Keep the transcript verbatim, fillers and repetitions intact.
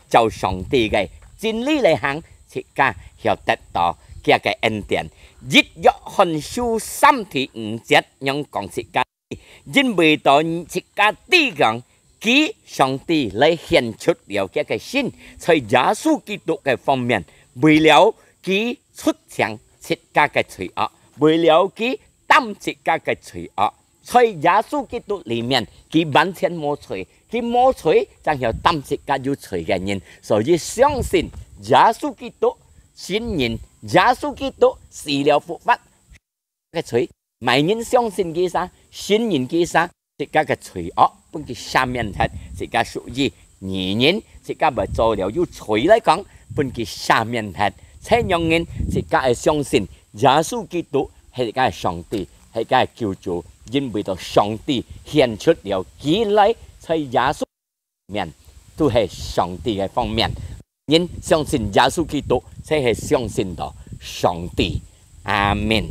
照上帝个真理來行，自家曉得到佢个恩典。一約翰書三第五節樣講自家，因為到自家知講，佢上帝來顯出了佢个心，在耶穌基督个方面，為了佢出淨自家个罪惡，為了佢擔自家个罪惡。在耶穌基督裡面，佢完全無罪，佢無罪，正曉擔自家有罪个人。所以相信耶穌基督，信人，耶穌基督死了復活个罪，麼人相信佢儕，信人佢儕，自家个罪惡分佢赦免忒，自家屬於義人，自家毋做了有罪來講，分佢赦免忒。這樣人自家愛相信耶穌基督係自家个上帝，係自家个救主，因為到上帝顯出了佢來在耶穌面，都係上帝个方面。人相信耶穌基督，就係相信到上帝。阿門。